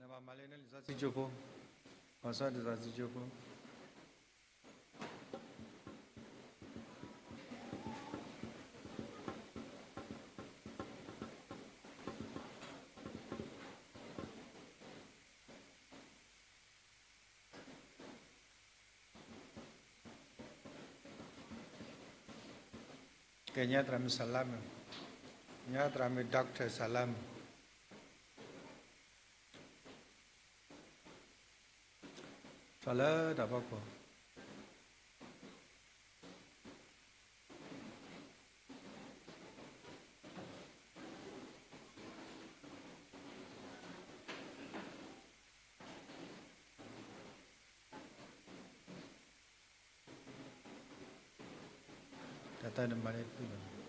နဘၣ်မၤလၢနလံာ်စီဆှံကၠိဖိ, ကီၢ်စီလံာ်စီဆှံကၠိဖိ ကဲ ညါသရၣ်မုၣ် Salam, ညါသရၣ်မုၣ် Doctor Salam, ထီၣ်လၢတၢ်ဖီခိၣ် တၢ်သးန့ၣ်မၤလၢ တၢ်မ့ၢ် အဖီထံ ထီၣ်လၢတၢ်ဖီခိၣ်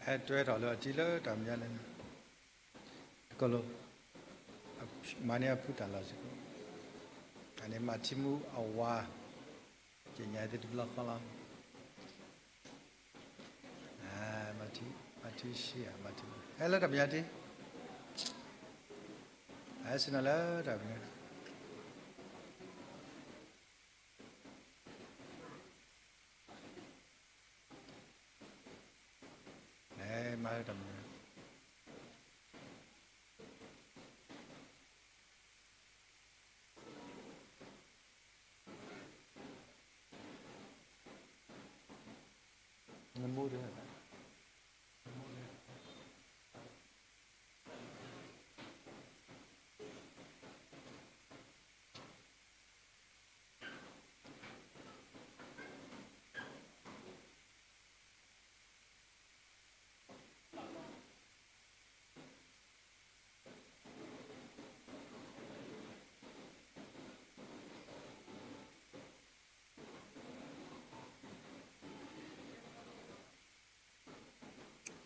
အဲၣ်တွဲထီၣ်လၢအထံလၢတၢ်မဲာ်ညါလဲၣ်, တကီၢ်လိၤ, မၤန့ၢ်အဖုတၢ်လီၢ်စ့ၢ်ကီး, အန့ၣ်မၤထံမူအဝၤ, ကညးသ့ၣ်တဘျီဃီလီၤ, မၤထံ, မၤထံဆံးဧါ, မၤထံ, ဟဲလၢတၢ်မဲာ်ညါတ့ၢ်, ဟဲဆ့ၣ်နီၤလၢတၢ်မဲာ်ညါ မၤလၢတၢ်မဲာ်ညါ, နမိၢ်တဟဲဘၣ်.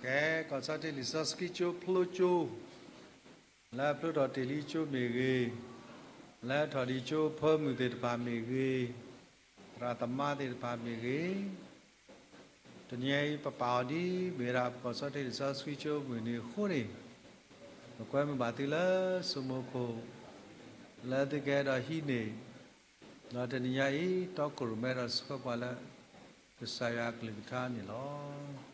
Okay, ကီၢ်စီတ့ၢ်လံာ်စီဆှံကၠိဖျိကၠိ, လၢအဖျိထီၣ်တ့ၢ်လံကၠိမ့ၢ်ဂ့ၤ, လၢထီၣ်လံကၠိဖၢမုၢ်သ့ၣ်တဖၣ်မ့ၢ်ဂ့ၤ, သရၣ်သမါသ့ၣ်တဖၣ်မ့ၢ်ဂ့ၤ, တနံၤအံၤ ပပာ်အီၤဒ်မ့ၢ်ဝဲဒၣ်ပကီၢ်စီတ့ၢ်လံာ်စီဆှံကၠိမုၢ်နံၤအဃိန့ၣ်, ပကွဲမုာ်ဘၣ်သုလၢစိမိၤခိၣ်, လၢသုကဟဲဒီးဟံးန့ၢ်, ဒီးတနံၤညါအံၤ တီခိၣ်ရိၣ်မဲဒီးဆှၢပှၤလၢ ကစၢ်ယွၤအကလုၢ်ကထါန့ၣ်လီၤ.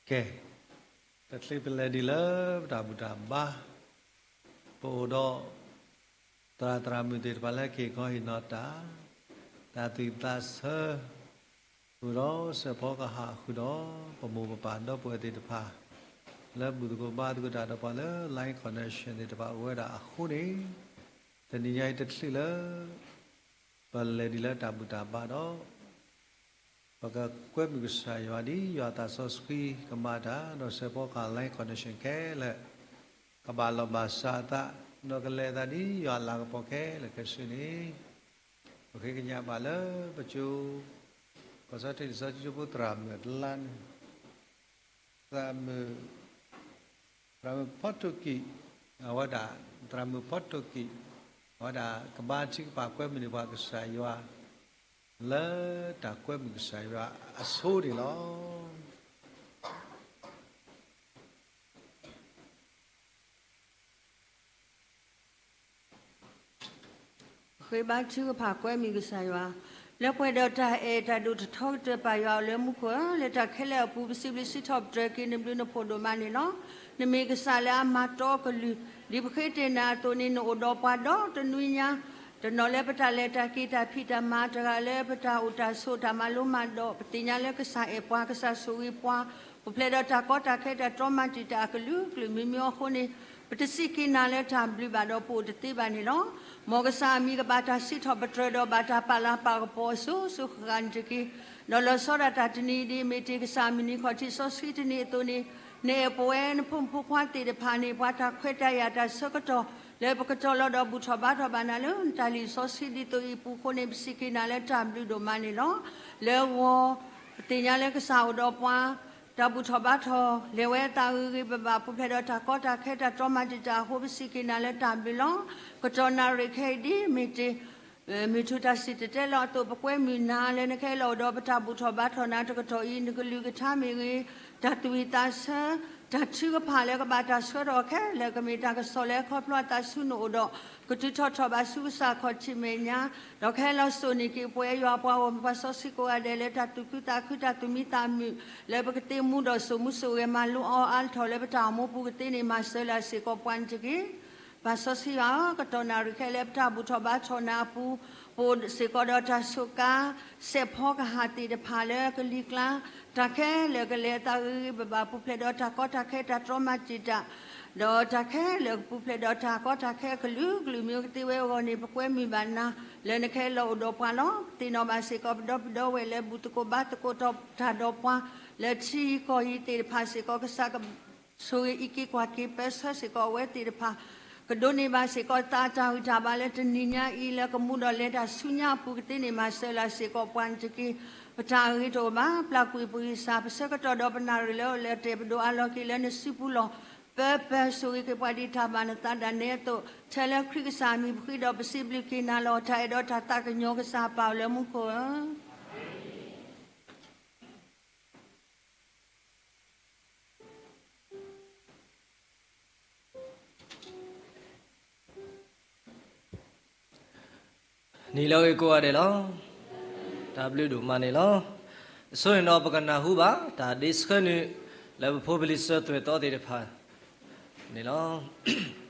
ကဲ, တချုးပလဲၤဒံးလၢပတၢ်ဘူၣ်တၢ်ဘါ, ပအိၣ်ဒီး သရၣ်သရၣ်မုၣ်သ့ၣ်တဖၣ်လၢကဟ့ၣ်ခီဟ့ၣ်နီၤတၢ်, တၢ်သးစၢ်ဃုာ်ဒီးစဲးဖီကဟၣ်ဃုာ်ဒီး ပမိၢ်ပပၢ်ဒီပုၢ်ဝဲၢ်သ့ၣ်တဖၣ် လၢဘူၣ်သကိးဘါသကိးတၢ်ဒီးပှၤလၢ Line Connection သ့ၣ်တဖၣ်အိၣ်ဝဲဒၣ်အဃိန့ၣ်, တနံၤညါအံၤတချုးလၢ ပလဲၤဒံးလၢတၢ်ဘူၣ်တၢ်ဘါဒီး ပကကွဲမုာ်ကစၢ်ယွၤဒ်ယွၤအသးစီဆှံကမၤတၢ် ဒီးစဲးဖီကဟၣ် Line Connection ခဲလၢာ် ကဘၣ်လီၢ်ဘၣ်စးအသး ဒီးကလဲၤအသးဒ်ယွၤအလၤကပီၤခဲလၢာ်ခဲဆ့န့ၣ်, ပဃ့ကညးဘၣ်လၢပကၠိ ကီၢ်စီထံးလံာ်စီဆှံကၠိဖိသရၣ်မုၣ်အကျါန့ၣ် သရၣ်မုၣ်, သရၣ်မုၣ်ဖီတိၢ်ကံၣ်, အဝဲဒၣ် သရၣ်မုၣ်ဖီတိၢ်ကံၣ်, အဝဲဒၣ်ကဘါထုကဖၣ်ကွဲမုာ်န့ၢ်ပှၤကစၢ်ယွၤ လၢတၢ်ကွဲမုာ်ကစၢ်ယွၤအဆိန့ၣ်လီၤ. ဃ့ဘါထုကဖၣ်ကွဲမုာ်ကစၢ်ယွၤ, လၢပှဲၤဒီးတၢ်အဲၣ်တၢ်ဒိၣ်တထီကတၢၢ်ပၢ်ယွၤအိၣ်လၢမူခိၣ်ဧၢ, လၢတၢ်ခဲလၢာ်အပူၤ ပစံးဘျုးစံးထီၣ်ပတြၢၤက့ၤနဘျုးနဖှိၣ်ဒိၣ်မးန့ၣ်လီၤ. နမ့ၢ်ကစၢ်လၢအမၤတီအကလုၢ်, ဒ်ပဃ့တ့ၢ်နၤအသိးန့ၣ် နအိၣ်ဒီးပှၤဒီတနွံညါ, တနီၤလၢပတၢ်လဲၤတၢ်က့ၤတၢ်ဖံးတၢ်မၤ, တဂၤလၢပတၢ်အိၣ်တၢ်ဆိးတၢ်မၤလိမၤဒိး, ပသ့ၣ်ညါလၢကစၢ်အဲၣ်ပှၤ ကစၢ်ဆိၣ်ဂ့ၤပှၤ, ပူၤဖျဲးဒီးတၢ်ကီတၢ်ခဲတၢ်တြီမၤတံာ်တာ်အကလုာ်ကလုာ်မံၤမံၤအဃိန့ၣ်, ပတစံးက့ၤနၤလၢတၢ်ဘျုးဘၣ်ဒီးပအိၣ်တသ့ဘၣ်န့ၣ်လီၤ. မ်ကစၢ်အမံၤကဘၣ်တၢ်စံးထီၣ်ပတြၢၤဒီးဘၣ်တၢ်ပာ်လၤပာ်ကပီၤအစိၤစိၤဃၣ်ဃၣ်န့ၣ်တက့ၢ်. ဒီးလီၤဆီဒၣ်တၢ်တနံၤအံၤဒ်အမ့ၢ်တ့ၢ် ကစၢ်မုၢ်နံၤခီၣ်ထံးစီဆှံတနံၤအသိးန့ၣ်, နအဲၣ်ပဝဲနဖိမုၣ်ဖိခွါသ့ၣ်တဖၣ်န့ၣ် ပှၤတၢ်ခွဲးတၢ်ယာ်တၢ်ဆၢကတီၢ် လၢပကတီၤလီၤဒီးဘူၣ်ထီၣ်ဘါထီၣ်ဘၣ်နၤလၢနတၢ်လံာ်စီဆှံဒ်သိးအံၤအပူၤအဃိန့ၣ် ပစံးက့ၤနၤလၢတၢ်ဘျုးဒိၣ်မးန့ၣ်လီၤ. လၢဂီၤ ပသ့ၣ်ညါလၢကစၢ်အိၣ်ဒီးပှၤ, တၢ်ဘူၣ်ထီၣ်ဘါထီၣ် လဲၤဝဲအသးဂ့ၤဂ့ၤဘၣ်ဘၣ် ပူၤဖျဲးဒီးတၢ်ကီတၢ်ခဲတၢ်တြီမၤတံာ်တာ်အဃိ ပစံးက့ၤနၤလၢတၢ်ဘျုးလီၤ. ကတီၢ်နၣ်ရံၣ်ခဲအံၤဒ်အမ့ၢ်တ့ၢ် မုၢ်ထူၣ်တၢ်စံၣ်တဲၤတဲလီၤအသိး ပကွဲမုာ်နၤလၢနကဟဲလီၤအိၣ်ဒီးပတၢ်ဘူၣ်ထီၣ်ဘါထီၣ်နၤတကတီၢ်အံၤ နကလုၢ်ကထါမ့ၢ်ဂ့ၤ, တၢ်သူၣ်ဝံၣ်သးဆၢ, တၢ်ထုကဖၣ်လၢကဘၣ်တၢ်ဆှၢထီၣ်ခဲလၢာ် ကမ့ၢ်တၢ်ကစီၣ်လၢခီဖျိအသးဆူနအိၣ်ဒီး ကတုၤထီၣ်ထီၣ်ဘၣ်ဆူကစၢ်ခီၣ်ထံးမဲာ်ညါ, ဒီးကဟဲလီၤစိာ်န့ၢ်က့ၤပဝဲယွၤပှၤဂီၢ်မုၢ်ပှၤစီဆှံကိးဂၤဒဲးလၢတၢ်သူၣ်ခုသးခုတၢ်သူၣ်မံသးမုာ် လၢပကသ့မူဒီးစိာ်မူစိာ်ဂဲၤမၤလိအီၤအါထီၣ်လၢပတၢ်အိၣ်မူပူၤကသ့န့ၣ် မၤစၢၤလၢ်စ့ၢ်ကီးပှၤန့ၣ်တက့ၢ်. ပၢ်စီဆှံယွၤဧၢ, ကတီၢ်နၣ်ရံၣ်ခဲလၢာ်ပတၢ်ဘူၣ်ထီၣ်ဘါထီၣ်နၤအပူၤ, ပအိၣ်စ့ၢ်ကီးဒီးတၢ်စူးကါ စဲးဖီကဟၣ်သ့ၣ်တဖၣ်လၢကလံၤကျါ, တၢ်ခဲလၢာ်ကလဲၤအသးဂ့ၤဂ့ၤဘၣ်ဘၣ် ပူၤဖျဲးဒီးတၢ်ကီတၢ်ခဲတၢ်တြီမၤတံာ်တာ်, ဒီးတၢ်ခဲလၢာ်ကပူၤဖျဲးဒီးတၢ်ကီတၢ်ခဲအကလုာ်ကလုာ်မ့ၢ်အိၣ်ကသ့ဝဲအဂီၢ်န့ၣ် ပကွဲမုာ်ဘၣ်နၤ လၢနကဟဲလီၤအိၣ်ဒီးပှၤလီၤ. ပသ့ၣ်နီၣ်ဘၣ်စ့ၢ်ကီးပဒီပုၢ်ဒီဝဲၢ်လၢဘူၣ်သကိးဘါသကိးတၢ်ဒီးပှၤ လၢထံဂုၤကီၢ်ဂၤသ့ၣ်တဖၣ်စ့ၢ်ကီး ကစၢ်က ဆိၣ်ဂ့ၤအံးက့ၤကွၢ်က့ၤပၢဆှၢစ့ၢ်ကီးအဝဲသ့ၣ်တဖၣ်, ကဒိးန့ၢ်ဘၣ်စ့ၢ်ကီးသးတၢ်ဂံၢ်တၢ်ဘါလၢတနံၤညါအံၤ လၢကမူဒီးလဲၤတၢ်ဆူညါအပူၤကသ့န့ၣ် မၤစၢၤလၢ်စ့ၢ်ကီးပှၤန့ၣ်တက့ၢ်. ပတၢ်အဂ့ၤတအိၣ်ဘၣ်, ပျၢ်ကွံာ်ပဂံၢ်စၢ် ပဆၢကတီၢ်ဒီးပနၣ်ရံၣ်လၢအအိၣ်လၢအတဲာ် ပဒိၣ်အါလီၤက့ၤလၢနစုပူၤလီၤ. ပၢပၢဆိၣ်ဂ့ၤက့ၤပှၤဒ်တၢ်ဘၣ်နသးဒၣ်နဲအသိး, ထဲလၢခရံာ်ကစၢ်အမံၤပဃ့ဒီးပစံးဘျုးက့ၤနၤလီၤ. တၢ်အဲၣ်ဒီးတၢ်သးကညီၤကစၢ်ပၢ်အိၣ်လၢမူခိၣ်ဧၢ နံၤလၢအဂ့ၤကိးဂၤဒဲးလီၤ. တၢ်ဘျုးဒိၣ်မးန့ၣ်လီၤ. အဆိန့ၣ်ဒီးပကနၢ်ဟူဘၣ် တၢ်ဒ့ဆှၢနုာ် လၢပဖိပလံၤစၢၤသွဲၣ်သီသ့ၣ်တဖၣ်န့ၣ်လီၤ.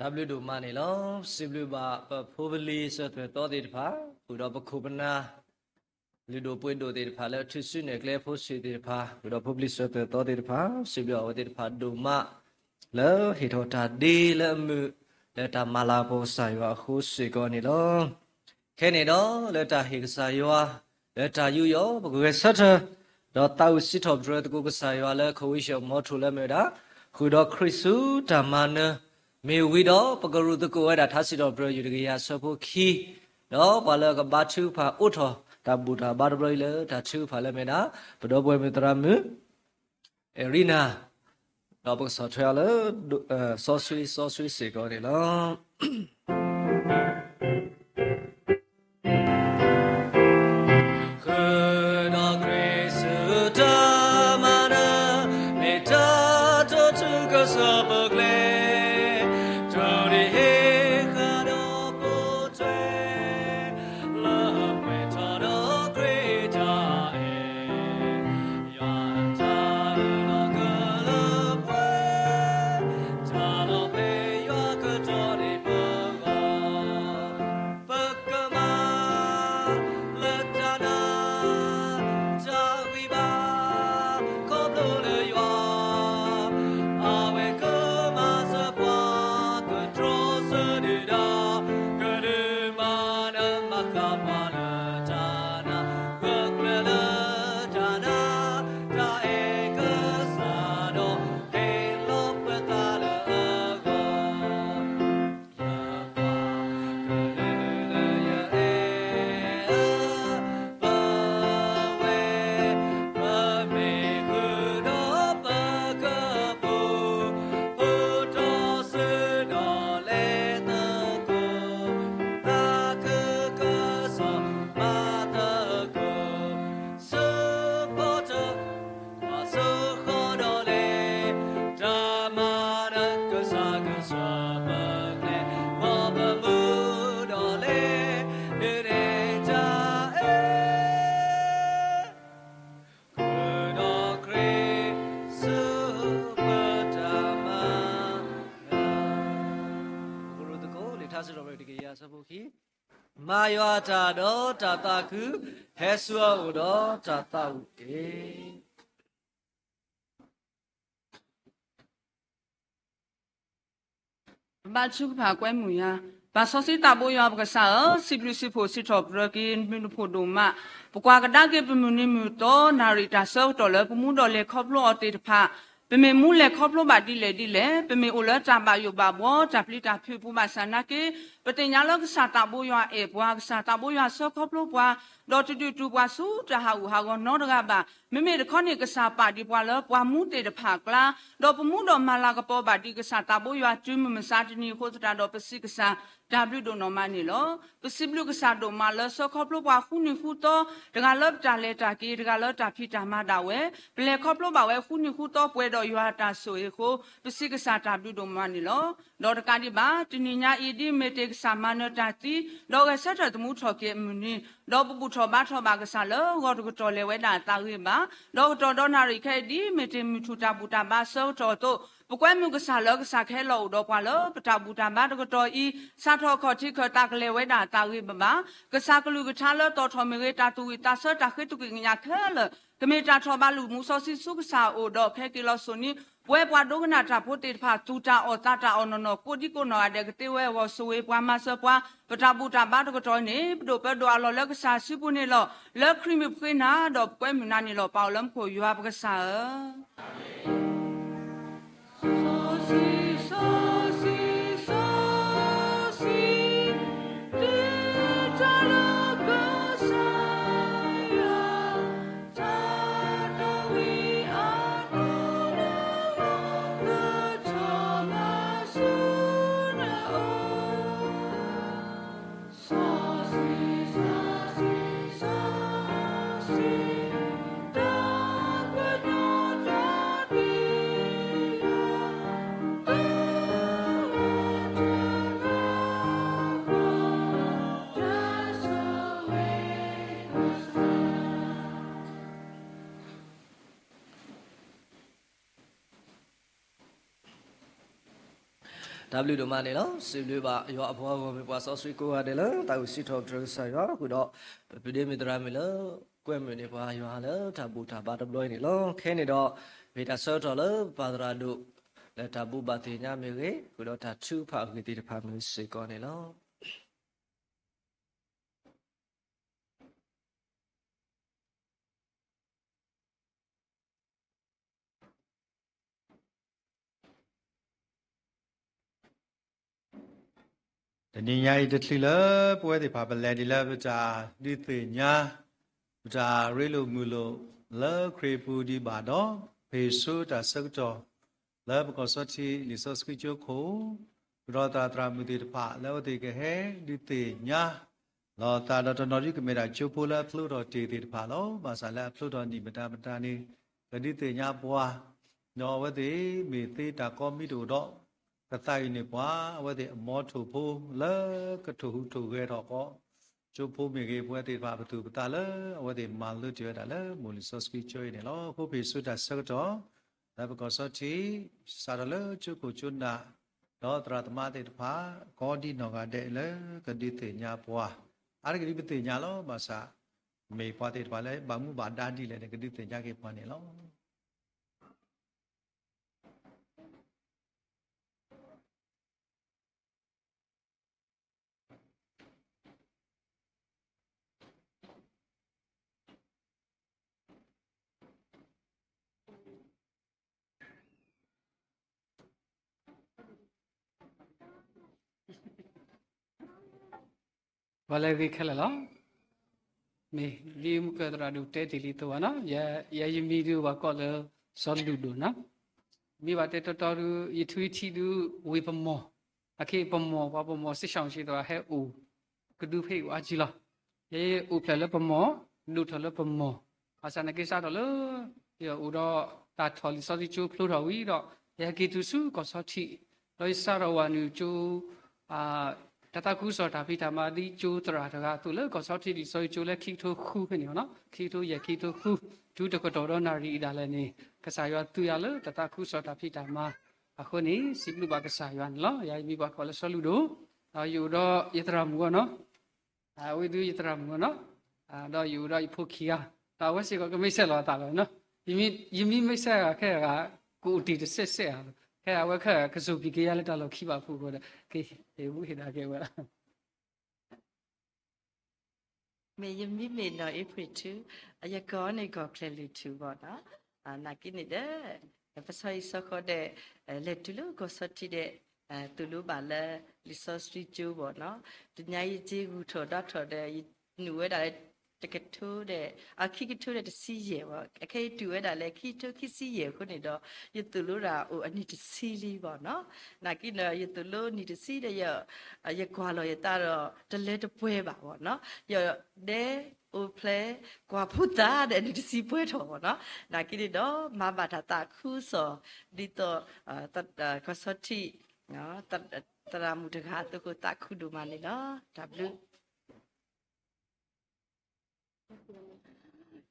တၢ်ဘျုးဒိၣ်မးန့ၣ်လီၤ. စံးဘျုးဘၣ်ပဖိပလံၤစၢၤသွဲၣ်သီသ့ၣ်တဖၣ်, ဃုာ်ဒီးပခိၣ်ပနၢ် လုၢ်ဒိၣ်ပှ့ၤဒိၣ်သ့ၣ်တဖၣ်လၢအထုးစုနဲၣ်ကျဲဖိဆံးသ့ၣ်တဖၣ်, ဃုာ်ဒီးဖိပလံၤစၢၤသွဲၣ်သီသ့ၣ်တဖၣ်, စံးဘျုးအဝဲသ့ၣ်တဖၣ်ဒိၣ်မး လၢဟ့ၣ်ထီၣ်တၢ်ဒ့လၢအမုာ် လၢတၢ်မၤလၤကပီၤကစၢ်ယွၤအဃိစ့ၢ်ကီးန့ၣ်လီၤ. ခဲန့ၣ်ဒီး လၢတၢ်ဟ့ၣ်ကစၢ်ယွၤ လၢတၢ်ယူးယီၣ် ပကဂဲၤဆၢထၢၣ် ဒီးသးဝံၣ်စံးထီၣ်ပတြၢၤသကိးကစၢ်ယွၤလၢ ခဝံၡၢၣ်မီထိၣ်လၢမ့ၢ်ဝဲဒၣ် ဃုာ်ဒီးခရံာ်ဆူတၢ်မၤနၢၤ မ့ၢ်ဝံၤဒီး ပကရူၢ်သကိးဝဲဒၣ်ထါစံးထီၣ်ပတြၢၤယုၢ်တကယၤအဆၢဖိခံ, ဒီးပှၤလၢအကဘါထုကဖၣ်အိးထီၣ်တၢ်ဘူၣ်တၢ်ဘါတဘျီအံၤလၢတၢ်ထုကဖၣ်လၢမ့ၢ်ဒၣ် ပဒီပုၢ်ဝဲၢ်မုၣ်သရၣ်မုၣ် အဲရံနၤ, ဒီးပကဆီၣ်ထွဲအီၤလၢ စီဆှံစီဆှံစ့ၢ်ကီးန့ၣ်လီၤ. ဃုာ်ဒီးခရံာ်ဆူတၢ်မၤနၢၤ မ့ၢ်တၢ်တိာ်ထူကစီၣ်ပကျဲ, တၢ်ဒ်ဟ့ၣ်ဃာ်ဒီးပိာ်ထွဲ လၢပှဲၤထီၣ်ဒီးခရံာ်တၢ်အဲၣ် ယွၤအတၢ်အၢၣ်လီၤကလၢပှဲၤ, တၢ်လီၤဖဲယွၤကတီၢ်န့ၣ်ပဂီၢ်, ပကမၤ လၢတၢ်နာ် တၢ်ဂံၢ်ဘါ ခီဖျိလၢယွၤ အဝဲကမၤစၢၤပှၤ ကတြီဆၢဒုၣ်ဒါ ကဒုးမၤနၢၤမၤဃၣ်ပှၤလၢတၢ်နာ် ဂၢၢ်ကျၢၤလၢတၢ်နာ် တၢ်အဲၣ်ကစၢ်ဒီး ဟ့ၣ်လီၤပသးလၢအဂီၢ် တၢ်မၤနၢၤကစၢ်ကစၢ်ပကျဲ မ်ပမူဒီးလဲၤ ဒ်န့ၣ်တၢ်အဲၣ် ဃုာ်ဒီးခရံာ်ဆူပတၢ်မၤနၢၤ ကရူၢ်သကိးလံာ်ထါစံးထီၣ်ပတြၢၤတကယၤအဆၢဖိခံ, မၤယွၤတၢ်ဒီးတၢ်သးခု, ဟဲဆူအအိၣ်ဒီးတၢ်သးဝံၣ်တက့ၢ်. ဘါထုကဖၣ်ကွဲမုာ်ယၤ, ပၢ်စီဆှံသးဘိယွၤပကစၢ်ဧၢ, စံးဘျုးစံးဖှိၣ်စံးထီၣ်ပတြၢၤက့ၤမုၢ်နံၤဖှိၣ်ဒိၣ်မး, ပကွၢ်ကဒါက့ၤပမုၢ်နံၤမုၢ်သီနၣ်ရံၣ်တၢ်ဆၢကတီၢ်လၢပမူဒီးလဲၤခီဖျိအီၤသ့ၣ်တဖၣ်, ပမ့ၢ်မူလဲၤခီဖျိဘၣ်ဒ်လဲၣ်ဒ်လဲၣ်, ပမ့ၢ်အိၣ်လၢတၢ်ဘၣ်ယိၣ်ဘၣ်ဘှီ တၢ်ပျံၤတၢ်ဖုးပူၤဘၣ်ဆၣ်နာ်က့, ပသ့ၣ်ညါလၢကစၢ်သးဘိယွၤအဲၣ်ပှၤ, ကစၢ်သးဘိယွၤဆှၢခီဖျိပှၤ, ဒီးတဒုးတူၢ်ပှၤဆူတၢ်ဟးဂူာ်ဟးဂီၤနီတဂၤဘၣ်. မ့မ့ၢ်တခီန့ၣ် ကစၢ်ပာ်ဒံးပှၤလၢပှၤမူသ့ၣ်တဖၣ်အကျါ, ဒီးပမူဒီးမၤလၤကပီၤဘၣ်ဒံးကစၢ်သးဘိယွၤတုၤမုၢ်မဆါတနံၤအဃိသတးဒီး ပစံးကစၢ်တၢ်ဘျုးဒိၣ်နီၢ်မးန့ၣ်လီၤ. ပစံးဘျုးကစၢ်ဒိၣ်မးလၢဆှၢခီဖျိပှၤဃုနံၤဃုသီ, တဂၤလၢပတၢ်လဲၤတၢ်က့ၤ, တဂၤလၢတၢ်ဖံးတၢ်မၤဒၣ်ဝဲ, ပလဲၤခီဖျိဘၣ်ဝဲဃုနံၤဃုသီပှဲၤဒီးယွၤအတၢ်ဆိၣ်ဂ့ၤအဃိ, ပစံးကစၢ်တၢ်ဘျုးဒိၣ်မးန့ၣ်လီၤ. ဒီးတကးဒံးဘၣ် တနံၤညါအံၤ ဒ်မ့ၢ်တ့ၢ်ကစၢ်မၤနၢၤတၢ်သံ, ဒီးဂဲၤဆၢထၢၣ်သမူထီၣ်က့ၤအမုၢ်နံၤ, ဒီးပဘူၣ်ထီၣ်ဘါထီၣ်ဘၣ်ကစၢ်လၢဂီၤတကတီၢ်လဲၤဝဲဒၣ်အသးဂ့ၤဘၣ်, ဒီးကတီၢ်ဒီးနၣ်ရံၣ်ခဲအံၤ ဒ်မ့ၢ်တ့ၢ်မုၢ်ထူၣ်တၢ်ဘူၣ်တၢ်ဘါအဆၢကတီၢ်အသိး, ပကွဲမုာ်ကစၢ်လၢကစၢ်ကဟဲလီၤအိၣ်ဒီးပှၤလၢပတၢ်ဘူၣ်တၢ်ဘါတကတီၢ်အံၤ, စးထီၣ်ခီၣ်ထံးခၢၣ်သးကလဲၤဝဲဒၣ်အသးဂ့ၤဘၣ်ဘၣ်, ကစၢ်ကလုၢ်ကထါလၢသီၣ်ထီၣ်မ့ၢ်ဂ့ၤ, တၢ်သူၣ်ဝံၣ်သးဆၢတၢ်ဃ့တကွံၢ်ကညးခဲလၢာ် ကမ့ၢ်တၢ်ထီၣ်ဘးလုၢ်မူစီဆှံဆူကစၢ်အအိၣ်ဒီးခဲက့ၤလီၤစိၤနံၤ, ပဝဲပှၤဒိကနၣ်တၢ်ဖိသ့ၣ်တဖၣ် သူၣ်တၢ်အီၣ်သးတၢ်အီၣ်နီၢ်နီၢ် ကိးဒံကိးနီၢ်ဂၤဒဲးကသ့ဝဲအဂီၢ် ဆိၣ်ဂ့ၤပှၤမၤစၢၤပှၤ, ပတၢ်ဘူၣ်တၢ်ဘါတကတီၢ်န့ၣ် ပဒိၣ်ပၢဒီးအလီၢ်လၢကစၢ်စုပူၤန့ၣ်လီၤ. လၢခရံာ်မံၤပဃ့နၤဒီးပကွဲမုာ်နၤန့ၣ်လီၤ. ပၢ်အိၣ်လၢမူခိၣ်ယွၤပကစၢ်ဧၢ. တၢ်ဘျုးဒိၣ်မးန့ၣ်လီၤ. စံးဘျုးဘၣ်ယွၤအပှၤဂီၢ်မုၢ်ပှၤစီဆှံကိးဂၤဒဲးလၢတၢ်အိၣ်စံးထီၣ်ပတြၢၤကစၢ်ယွၤအဃိဒီး ပဒ့မုၣ်သရၣ်မုၣ်လၢ ကွဲမုာ်န့ၢ်ပှၤယွၤလၢတၢ်ဘူၣ်တၢ်ဘါတဘျီအံၤန့ၣ်လီၤ. ခဲအံၤန့ၣ်ဒီး မ့ၢ်တၢ်ဆၢကတီၢ်လၢပၢ်သရၣ်ဒိၣ် လၢတၢ်ဘူၣ်ဘၣ်သ့ၣ်ညါမ့ၢ်ဂ့ၤ ဃုာ်ဒီးတၢ်ထုကဖၣ်အဂ့ၢ်သ့ၣ်တဖၣ်မ့ၢ်စ့ၢ်ကီးန့ၣ်လီၤ. တနံၤညါအံၤတချုးလၢပဝဲသ့ၣ်တဖၣ်ပလဲၤဒ်လၢပတၢ်ဒုးသ့ၣ်ညါ ပတၢ်ရ့လိာ်မုာ်လိာ်လၢခရံာ်ပူၤဒံးဘၣ်ဒီး ပဟ့ၣ်ဆိတၢ်ဆၢကတီၢ် လၢပကီၢ်စီထံလံာ်စီဆှံကၠိခိၣ် ဃုာ်ဒီးသရၣ်သရၣ်မုၣ်သ့ၣ်တဖၣ် လၢအဝဲသ့ၣ်ကဟဲဒုးသ့ၣ်ညါ လီၤသးဒီးတနီၤဒုးကမ့ၢ်ဒၣ်ကၠိဖိလၢအဖျိထီၣ်တ့ၢ်သ့ၣ်တဖၣ်လီၤ. ဘၣ်ဆၣ်လၢအဖျိထီၣ်နံၣ်မတၤမတၤန့ၣ် ကဒုးသ့ၣ်ညါပှၤ ဒီးအဝဲသ့ၣ်မ့ၢ်သ့တၢ်ကိးမံၤတအိၣ်ဒီး ကသးအုးန့ၢ်ပှၤ အဝဲသ့ၣ်အမီထိၣ်ဖိလၢကထိၣ်ဟူးထိၣ်ဂဲၤထီၣ်ဃီ ကၠိဖိမ့ၢ်ဂ့ၤ ပဝဲသ့ၣ်တဖၣ်ပသူၣ်ပသးလၢ အဝဲသ့ၣ်မၤလိတ့ၢ်ဝဲဒၣ်လၢမိၢ်လံာ်စီဆှံကၠိအံၤန့ၣ်လီၤ. အဃိပဟ့ၣ်ဆိတၢ်ဆၢကတီၢ် လၢပကီၢ်စီထံ စးထီၣ်လၢကၠိခိၣ်ကၠိနၢ် ဒီးသရၣ်သမါသ့ၣ်တဖၣ် ကိးဒံနီၢ်ဂၤဒဲးလၢကဒုးသ့ၣ်ညါပှၤ အါတက့ၢ်ဒ်ပသ့ၣ်ညါလီၤ. ဘၣ်ဆၣ် မ့ၢ်ပှၤသ့ၣ်တဖၣ်လၢဘၣ်မူဘၣ်ဒါဒ်လဲၣ်န့ၣ် ကဒုးသ့ၣ်ညါက့ၤပှၤန့ၣ်လီၤ. ပှၤလၢအဂ့ၤခဲလၢာ်လီၤ. မ့ၢ်ဒ်မုၢ်ကၢၢ်သရၣ်ဒိၣ်တဲတ့ၢ်လံအသိးဘၣ်နီၤ, ယဲယမံၤဒုးပှၤကိးလၢစီၤလုၢ်ဒိၣ်နီၤ, မ့ၢ်ဘၣ်တဲတီတီဒုး ယထွံထံဒုးဝ့ၢ်ပမီၢ်, အခဲအံၤပမီၢ် ပှၤပမီၢ်စ့ၢ်ကီးဟဲအိၣ် ကဒုဖဲအံၤအိၣ်အါကံလီၤ. ယဲယအိၣ်ဖျဲၣ်လၢပမီၢ်, ဒိၣ်ထီၣ်လၢပမီၢ်, ဘၣ်ဆၣ်နာ်က့စးထီၣ်လၢ ယအိၣ်ဒီးတၢ်ထီၣ်လံာ်စီဆှံကၠိဖျိထီၣ်ဝံၤဒီး ယဟဲက့ၤတုၤဆူကီၢ်ဆီထံး, ဒီးယစးထီၣ်ဝဲနုာ်ကၠိ တၢ်သးခုကစီၣ်တၢ်ဖံးတၢ်မၤဒ်ကၠိသရၣ်တဂၤအသိးလၢကီၢ်ဆီထံးလံာ်စီဆှံကၠိလၢခံကထိဃုဖဲန့ၣ်နီၤ, ခံကထိယဲၢ်ခံကထိဃု, တုၤတကတီၢ်ဒီးနၣ်ရံၣ်အံၤဒၣ်လဲာ်န့ၣ် ကစၢ်ယွၤသူယၤလၢတၢ်သးခုကစီၣ်တၢ်ဖံးတၢ်မၤအဃိန့ၣ် စံးဘျုးဘၣ်ကစၢ်ယွၤန့ၣ်လီၤ. ယၤယမံၤပှၤကိးလၢစီၤလုၢ်ဒိၣ်, ဒီးယအိၣ်ဒီးယသရၣ်မုၣ်အီၤနီၤ အဝဲဒုးယသရၣ်မုၣ်နီၤ, ဒီးယအိၣ်ဒီးယဖိခံဂၤ, ဒီးအဝဲစ့ၢ်ကီးကမ့ၢ်ဆဲးလီၤအသးလီၤနီၤ, ယမ့ၢ်မ့ၢ်ဆဲးဂၤခဲဂၤ ကအိၣ်တ့ၢ်တစဲးစဲးဧါ, ခဲအံၤအဝဲခဲဂၤကစိာ်ပံၤက့ၤယၤလၢတၢ်လီၢ်ခံဘၣ်ဖုၣ်အဃိဒီး ကဟ့ၣ်ဝူဟ့ၣ်ဒၣ်က့ၤဝဲလီၤ. မ့ၢ်ယမံၤမ့ၢ်နီၢ်အ့ဖြ့ၣ်ထူ, ယကိးန့ၣ်ကီၢ်ဖျဲၣ်လုၢ်ထူဘၣ်နီၤ, နာ်က့န့ၣ်ဒီး ပဆီဟံၣ်ဆီဃီဒီး လဲၤတုၤလၢကီၢ်ဆီထံးဒီး သိၣ်လိဘၣ်လၢ လံာ်စီဆှံကၠိဘၣ်နီၤ, တနံၤအံၤယက့ၤဂုၢ်ထီၣ်ဒီးထီၣ်ဒီး ယနုာ်ဝဲဒၣ်လၢ တကထိဒီး အခံကထိဒီးတဆံယဲၢ်ဘၣ်, အခဲအံၤတုၤဝဲဒၣ်လၢခံကထိခံဆံယဲၢ်အဃိန့ၣ်ဒီး ယသိၣ်လိဒၣ်အိၣ်အနံၣ်တဆံလံဘၣ်နီၤ, နာ်က့န့ၣ် ယသိၣ်လိနံၣ်တဆံဒီး ယကွၢ်လီၤယသးဒီး တလၢတပှဲၤဘၣ်ဘၣ်နီၤ, ယဒဲအိၣ်ဖျဲၣ် ကွၢ်ဖိသၣ်ဒီးအနံၣ်တဆံပှဲၤထီၣ်ဘၣ်နီၤ, နာ်က့န့ၣ်ဒီး မၤဘၣ်တၢ်သးခုကစီၣ် ဒ်သိး ကီၢ်ဆီထံး သရၣ်မုၣ်တဂၤအသိးအဃိ သးခုဒိၣ်မးန့ၣ်လီၤ. တၢ်ဘျုး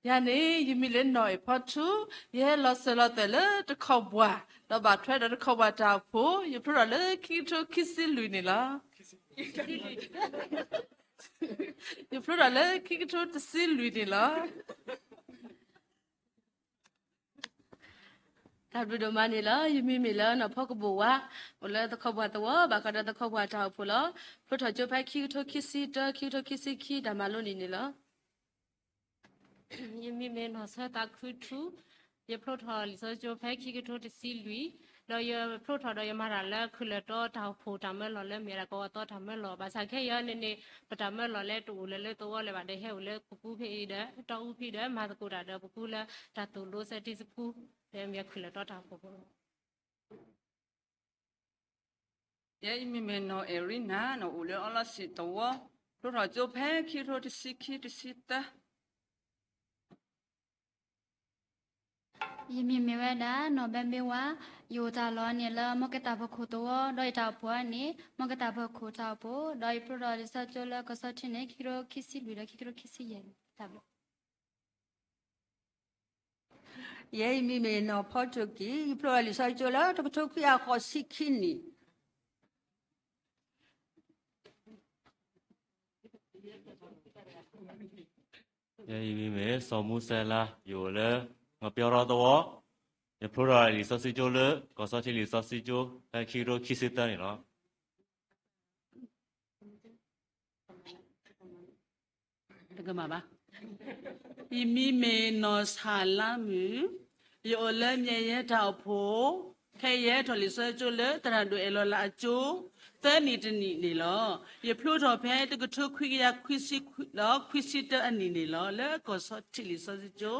ယၤန့ၣ် ယမံၤလၢနီၢ်အ့ၣ်ဖီထူ, ယဟဲလီၤစၢၤလီၤသွဲၣ်လၢတခီဘၣ်, ဒီးဘၣ်ထွဲဒီးတခီဘၣ်တၢ်အိၣ်ဖှိၣ်, ယဖျိထီၣ်လၢခံကထိခံဆံလွံၢ်န့ၣ်လီၤ. ယဖျိထီၣ်လၢခံကထိတဆံလွံၢ်န့ၣ်လီၤ. တၢ်ဘျုးဒိၣ်မးန့ၣ်လီၤ. ယမံၤမ့ၢ်လၢနီၢ်ဖီကဘိၣ်ဝါ, အိၣ်လၢတခီပှၤသဝီ ဘၣ်ဃးဒီးတခီပှၤတၢ်အိၣ်ဖှိၣ်လီၤ. ဖျိထီၣ်ကၠိဖဲခံကထိခံဆံတၢ ခံကထိခံဆံခံ တၢ်မၤလိန့ၣ်န့ၣ်လီၤ. ယမံၤမ့ၢ်နီၢ်ဆၢသးခုထူ, ယဖျိထီၣ်လံာ်စီဆှံကၠိဖဲခံကထိတဆံလွံၢ်, ဒီးယဖျိထီၣ်ဒီးယမၤတၢ်လၢခုၣ်လၢာ်တီတၢ်အိၣ်ဖှိၣ်တၢ်မၢလီၤလၢမ့ၢ်ဒၣ်ကဝီၤသီတၢ်မၢလီၤ, ဘၣ်ဆၣ်ခဲအံၤန့ၣ်န့ၣ် ပတၢ်မၢလီၤလၢတအိၣ်လၢၤလၢသဝီလၢၤဘၣ်ဒီး ဟဲအိၣ်လၢပပူၤဖဲအံၤဒီး တီအူဖဲဒီး မၤသကိးတၢ်ဒီးပပူၤလၢတၢ်သိၣ်လိ Sunday School ဒီးမ့ၢ်ခုၣ်လၢာ်တီတၢ်အိၣ်ဖှိၣ် ယဲအံၤမံၤမ့ၢ်နီၢ်အဲၣ်ရံနၤ, နီၢ်အိၣ်လၢအီလီၢ်စံၣ်သဝီ, ဖျိထီၣ်ကၠိဖဲခံကထိတဆံခံ တဆံသၢ. ယမံၤမ့ၢ်ဝဲဒၣ် နီၢ်ဘဲဘ့ဝါ, ယအိၣ်တၢ်လီၢ်န့ၣ်လၢ မီၢ်ကတၢ်ဖီခိၣ်သဝီ, ဒီးယတၢ်အိၣ်ဖှိၣ်န့ၣ် မီၢ်ကတၢ်ဖီခိၣ်တၢ်အိၣ်ဖှိၣ်, ဒီးယဖျိထီၣ်လံာ်စီဆှံကၠိလၢကီၢ်ဆီထံးန့ၣ် ခံကထိခံဆံလွံၢ်ဒီးခံကထိခံဆံယဲၢ်န့ၣ် တၢ်ဘျုး ယဲအံၤမံၤမ့ၢ်နီၢ်ဖီတိၢ်ကံၢ်, ယဖျိထီၣ်လံာ်စီဆှံကၠိလၢတကထိခွံကယၤဃိးဆံခံနံၣ်. ယမံၤမ့ၢ်စီၤမူစဲလါ, ယအိၣ်လၢ ငပျီရီသဝီ, ယဖျိထီၣ်လံာ်စီဆှံကၠိလၢ ကီၢ်စီထံလံာ်စီဆှံကၠိ ဖဲခံကထိခံဆံသၢန့ၣ်လီၤ. တကမၣ်ဘၣ်. ယမံၤမ့ၢ်နီၢ်ဆၣ်လါမုၢ်, ယအိၣ်လၢမၠဲၣ်ယဲတၢ်အိၣ်ဖှိၣ်, ခဲအံၤယဟဲထီၣ်လံာ်စီဆှံကၠိလၢသရၣ်ဒိၣ်အဲၣ်လီၤလးအကၠိ သၢနံၣ်တနံၣ်န့ၣ်လီၤ. ယဖျိထီၣ်ဖဲတကထိခွံကယၤခွံဆံခွံဒီးခွံဆံတၢအနံၣ်န့ၣ်လီၤ. လၢကီၢ်စီထံလံာ်စီဆှံကၠိ